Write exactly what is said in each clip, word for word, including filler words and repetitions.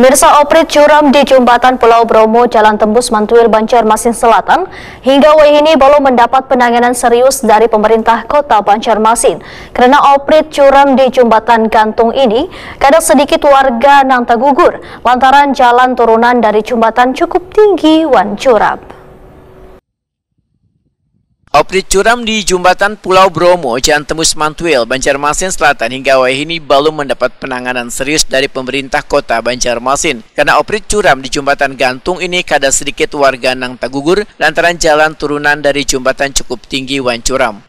Pemirsa, oprit curam di Jembatan Pulau Bromo, Jalan Tembus Mantuil, Banjarmasin Selatan, hingga wayahini balum mandapat pananganan serius dari pemerintah Kota Banjarmasin. Karena oprit curam di jembatan gantung ini, kada sedikit warga nang tagugur lantaran jalan turunan dari jembatan cukup tinggi wan curam. Oprit curam di Jembatan Pulau Bromo, Jalan Tembus Mantuil, Banjarmasin Selatan, hingga wayahini balum mandapat pananganan serius dari pemerintah Kota Banjarmasin. Karena oprit curam di jembatan gantung ini, kada sedikit warga nang tagugur lantaran jalan turunan dari jembatan cukup tinggi wan curam.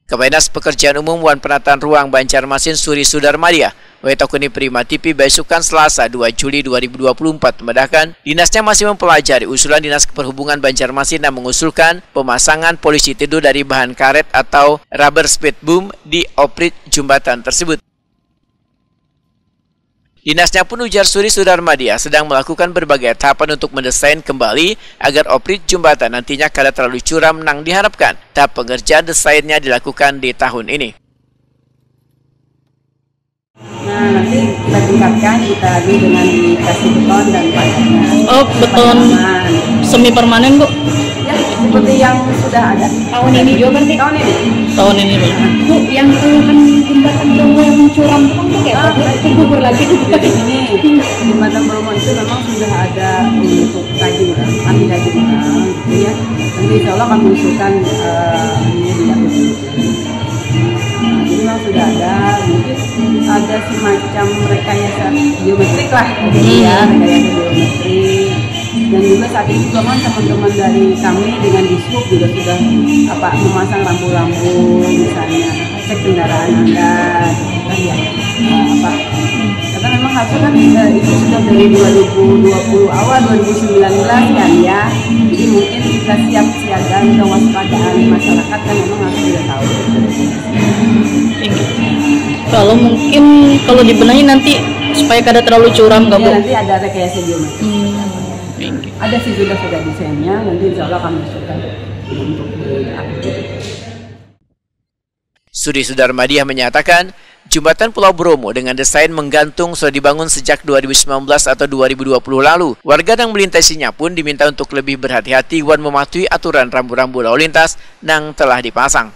Kepala Dinas Pekerjaan Umum wan Penataan Ruang Banjarmasin, Suri Sudarmadia, wae takuni Prima T V baisukan Selasa, dua Juli dua ribu dua puluh empat, madahkan dinasnya masih mempelajari usulan Dinas Perhubungan Banjarmasin yang mengusulkan pemasangan polisi tidur dari bahan karet atau rubber speed boom di oprit jembatan tersebut. Dinasnya pun, ujar Suri Sudarmadia, sedang melakukan berbagai tahapan untuk mendesain kembali agar oprit jembatan nantinya kada terlalu curam nang diharapkan. Tahap pengerjaan desainnya dilakukan di tahun ini. Nah, nanti kita tingkatkan, kita adu dengan dikasih beton dan pagarnya. Oh, beton Aman. Semi permanen, Bu? Ya, seperti yang sudah ada. Tahun ini juga berarti. Tahun ini. Tahun ini, Bu. Bu, yang keluhan jembatan Bromo yang curam itu kan tuh kayak Ah, itu gugur lagi. Jadi ini, jembatan Bromo itu memang sudah ada untuk kaji ulang, kami kaji ulang, gitu ya. Nanti insya Allah kami usulkan eh, ini di dapur. Nah, jadi memang sudah ada, mungkin ada semacam rekayasa geometrik lah, gitu ya, rekayasa geometrik. Dan juga saat ini juga kan teman-teman dari kami dengan Dishub juga sudah apa memasang rambu-rambu, misalnya cek kendaraan Anda, gitu kan ya. Eh, apa karena memang harusnya kan eh, itu sudah dari dua ribu dua puluh awal, dua ribu sembilan belas kan ya. Jadi mungkin kita siap siaga, kewaspadaan masyarakat kan memang harus sudah tahu. Kalau mungkin kalau dibenahi nanti supaya kada terlalu curam, nggak, Bu? Ya, nanti ada rekayasa geometris. Hmm, thank you. Ada sih, sudah sudah desainnya, nanti insya Allah kami masukkan untuk di update. Suri Sudarmadiah menyatakan, Jembatan Pulau Bromo dengan desain menggantung sudah dibangun sejak dua ribu sembilan belas atau dua ribu dua puluh lalu. Warga yang melintasinya pun diminta untuk lebih berhati-hati wan mematuhi aturan rambu-rambu lalu lintas yang telah dipasang.